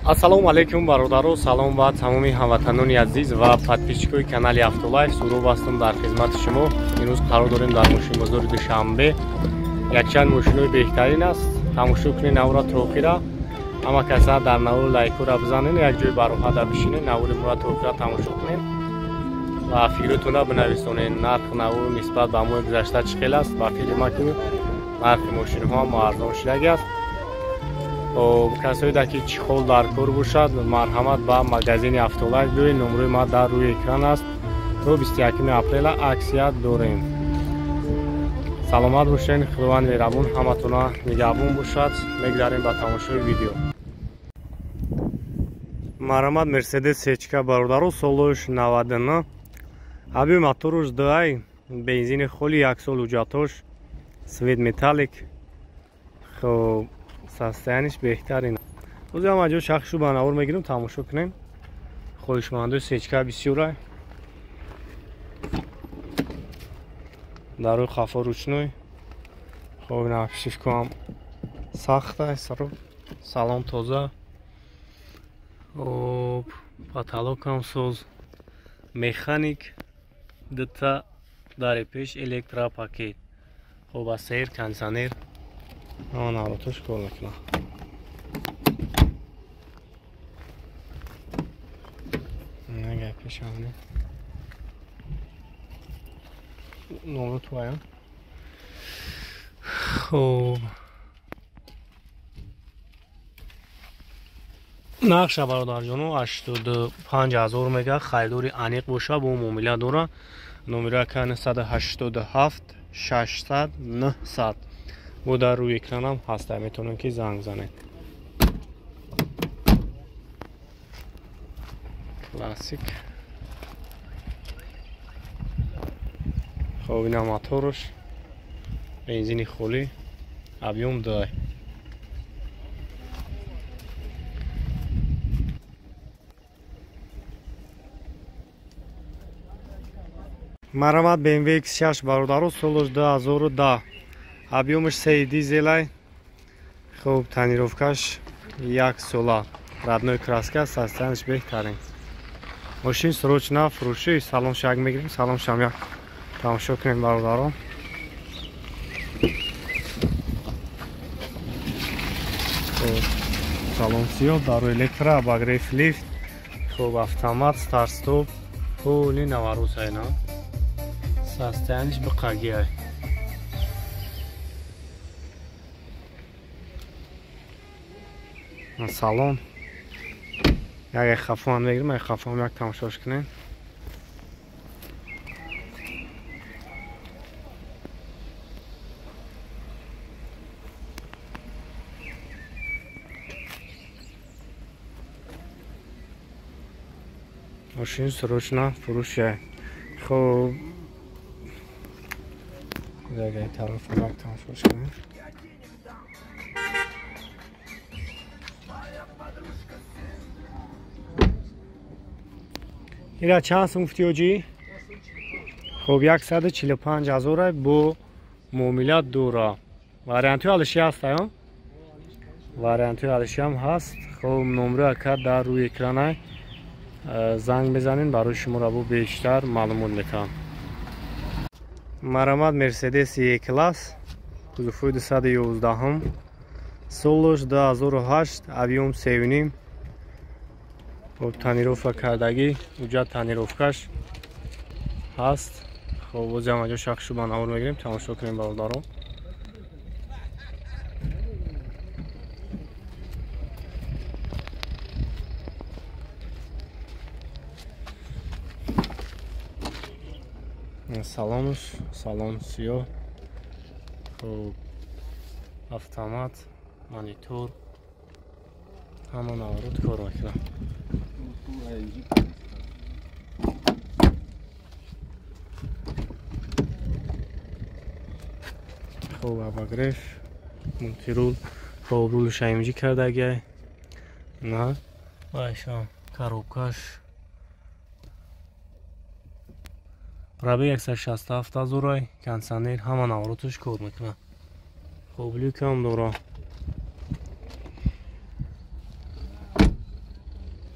Ассалому алайкум бародаро, салом ва тамоми ҳамватанони азиз ва подписчикои канали Автолайф. Суроб ҳастам дар хизмати шумо. Имрӯз қарор дорем дар мошинбозори Душанбе. Якчанд мошинои беҳтарин аст. Тамошо кунед навора то охира. Ҳама каса дар навор лайкора бизанед, як ҷои бароҳата бишинед, навори моро то охира тамошо кунед ва фикротонро бинависонед. Нарх навор нисбат ба моҳи гузашта чӣ хел аст? Ба фикри ман ки нархи мошинҳо ҳам арзон шудаги аст. Касое ки чехол дар кор бошад, марҳамат ба магазини Автолайф биёед. Номрои ма дар рӯи экран аст. То 21 апрела аксия дорем. Саломат бошед, Худованд меҳрабон ҳаматона нигаҳбон бошад. Мегзарем ба тамошои видео. Марҳамат Мерседес Сечка бародаро, солош 99, аби моторуш 2, бензини холи, як сол ҳуҷҷатош, свет металлик. Хоб, состояниш беҳтарин. Ози ҳама ҷо шахшу ба навор мегирем, тамошо кунем. Хоҳишмандои сечка бисёра. Дарои хафо ручной. Хоб, ина шишкоам сахта, салон тоза. Хоб, потолокам соз, механик, дута дари пеш, электропакет. Хоб, асер, кондиционер. Ама навротош кор мекунам. Нага пешамне. Номро туаям. Хоб. Нақша бародарҷоно 85,000 мега, харидори аниқ боша, бо муомила дора. Номера 987 600 900. Бо дар рӯи экранам ҳаста, метавонем ки занг занед. Классик. Хоб, ина моторуш, бензини холӣ, объём 2. Марҳамат BMW X6 бародаро, солош 2010, объёмаш 3 дизелай. Хуб, тонировкаш як сола, родной краска, состояниш беҳтарин. Мошин срочно фурӯшӣ. Салон шак мегирем, салон шам як тамошо кунем бародаро. Салон сиёҳ, дару электро, обогрев лифт, хуб, автомат, старт стоп, пули наварусайна. Состояниш биқагиай. Салон як хафоам мегирем, як хафоам як тамошош кунем. Мошин срочно фурӯшай. Хоб, як тарафам як тамошош кунем. Ира чанд сум гуфти оҷӣ? Хоб, 145,000 бо муомила дора. Вариантҳои алиши ҳаст, ая? Вариантҳои алиши ҳам ҳаст. Хоб, номро ака дар рӯи экранай занг мезанем, барои шуморо бо бештар маълумот метаҳам. Марҳамат Мерседес Е-класс, кузовҳои 211, солош 2008, объём 3.5. Хоб, тонировка кардагӣ, ҳуҷҷат тонировкаш ҳаст. Хоб, бози ҳама ҷо шахшу ба навор мегирем, тамошо кунем бародаро. Салонуш, салон сиёҳ. Хоб, автомат, монитор, ҳама наворот кор мекунам. Хоб, обогрев, мультирул, хоб, рулш AMG кардагиай. На, вайшам коробкаш. Пробег 167,000, кондиционер, ҳама навороташ кор мекунад. Хоб, люкам дора.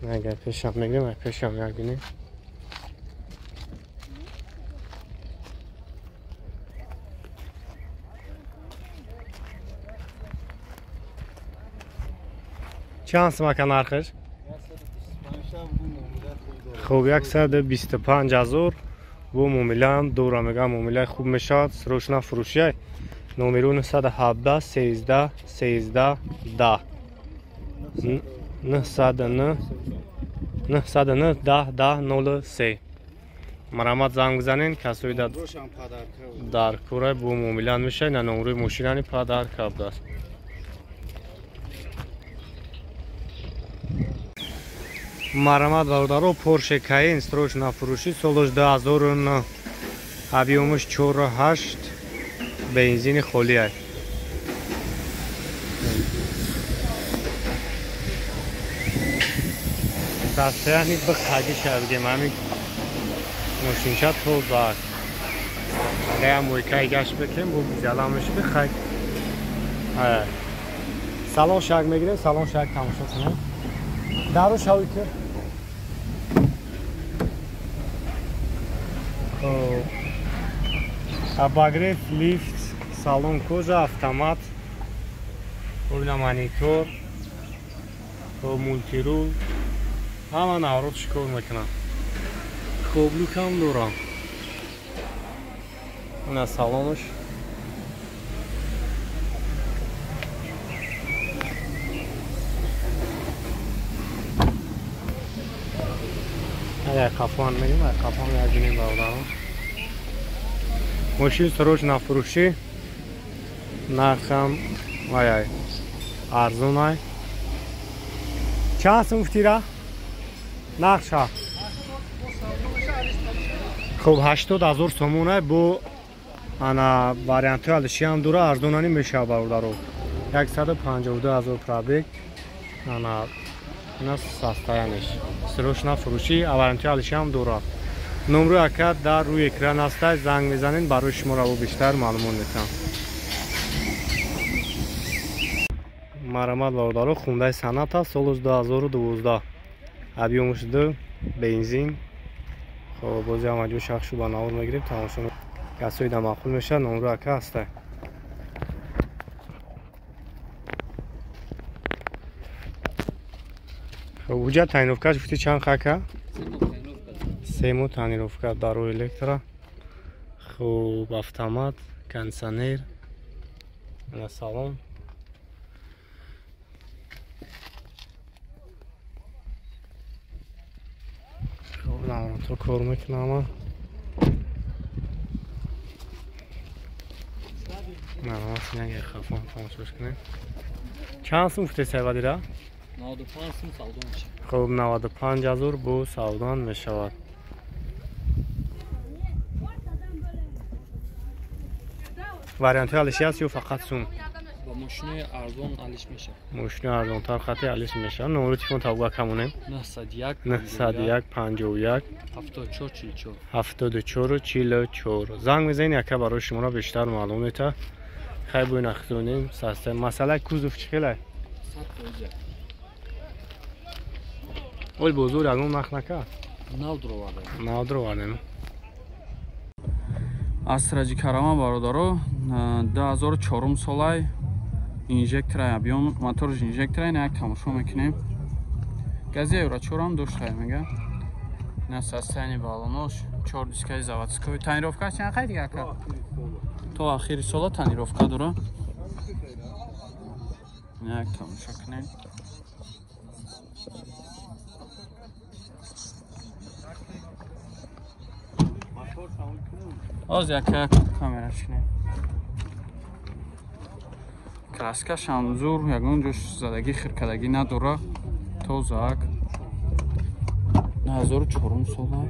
Агар пешам мегирем, пешам як бинем. Чанд сум ака нархаш? Хуб, 125 000 бо муомилаам дора, мегам муомилаи хуб мешавад. Срочно фурӯшиай. Номеру 917 13 13 10 909 909 10 10 03. Марамат занг бизанен, касои дар кора бо муомила мешавад. На номерои мошинани падарка будааст. Марамат бародаро, Porsche Cayenne срочно фурӯшӣ, солаш 2009, объёмаш 4.8, бензини холӣ аст. Дастаяни бихаги шавгем, ҳамин мошинча тоза аст. Агар мойкаи гашт бикем, бо бизаламаш бихай. Салон шак мегирем, салон шак тамошо кунем. Дару шавӣ ки. Обогрев, лифт, салон кожа, автомат, уна монитор, мультирул, ҳама наврод шикор мекунам. Коблукам дорам. Уна салонаш. Агар қафоан мегирем, агар қафоан як бинем бародарон. Мошин срочно фурӯшӣ, нархам вай арзон ай. Чанд сум гуфтира? Нархша? Хуб, 80 000 сомон ай, бо ана вариантҳои алишиам дора, арзонани мешавад бародаро. 152 000 пробег, ана на состояниш. Срочно фурӯшӣ, вариантҳои алишиам дора. Номрои ака дар рӯи экран ҳаст, занг мезанед, барои шуморо бо бештар маълумот метаҳам. Марамат бародаро, Хундай Соната, солаш 2012, объёмаш 2, бензин. Хоб, бози ҳама ҷо шахшу ба навор мегирем, тамошо. Касои да маъқул мешавад, номрои ака ҳаст. Хоб, ҳуҷҷат тайиновкаш гуфти чанд хака? Сему тонировка даро электро. Хуб, автомат, кондиционер, на салон. Хуб, наврото кор мекунам. Наврот синаги хафон тамошош кунем. Чанд сум гуфте сайвадира? 95 сум савдо мешавад. Хуб, 95 000 бо савдо мешавад. Вариантҳои алиши ҳаст ё фақат сум? Ба мошинои арзон алиш мешавад. Мошинои арзонтар хати алиш мешавад. Номери телефон тавга камонем. 901 901 51 74 44 74 44. Занг мезанед, яка барои шуморо бештар маълум метавад. Хай бо ин ахтонем саста. Масъалаи кузов чӣ хелай? 100%. Ол бозор ягон нах накард? Нав дуровардем. Нав дуровардем. Астраҷи Карама бародаро, 2004 солай, инжекторай объём, моторш инжекторай, на як тамошо мекунем. Гази Евро 4 ҳам доштае мега. На состояние баллонош, 4 дискаи заводской. Тонировка чанд қай дига ака? То охири сола тонировка дора. На як тамошо кунем. Оз яка камера шинем. Краскаш ҳам зур, ягон ҷош задагӣ хиркадагӣ надора. Тозаак. 2004 сола.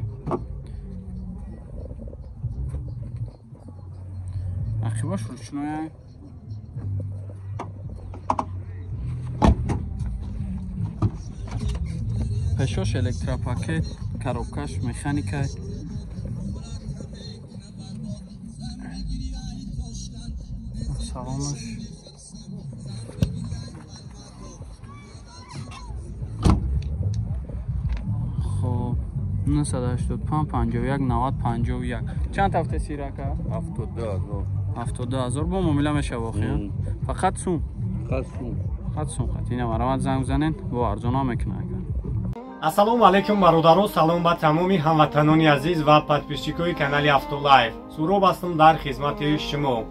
Ақибаш ручная. Пешош электропакет, коробкаш механика. Салонаш. 985 51 90 51. Чанд ҳафта сирака? 72 000. 72 000 бо муомила мешава охи? Фақат сум? Фақат сум. Фақат сум хат. Ина марамат занг бизанен, бо арзона мекунад ака. Ассалому алайкум, бародаро, салом ба тамоми ҳамватанони азиз ва подписчикои канали Автолайф. Суроб ҳастам дар хизмати шумо.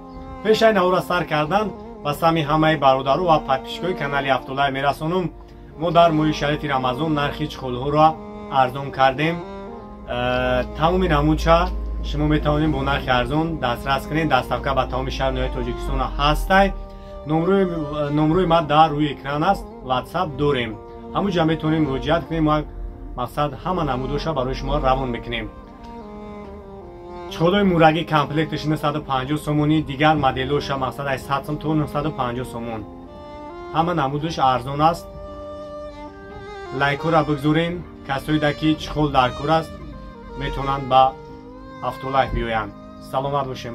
Пешаи навора сар кардан ба сами ҳамаи бародаро ва подписчикои канали Автолайф мерасонум: мо дар моҳи шарифи Рамазон нархи чехолҳоро арзон кардем. Тамоми намудша шумо метавонед бо нархи арзон дастрас кунед. Доставка ба тамоми шаҳр ноҳияи Тоҷикистон ҳастай. Номрои ма дар рӯи экран аст, Ватсап дорем, ҳамун ҷа метавонем муроҷиат кунем. Мо мақсад ҳама намудоша барои шумо равон мекунем. Чехолои мурагӣ комплекташ 950 сомонӣ, дигар моделоша мақсад аз 100 сом то 950 сомон. Ҳама намудаш арзон аст. Лайкҳоро бигзорен. Касоида ки чехол дар кор аст, метавонанд ба Автолайф биёянд. Саломат бошем.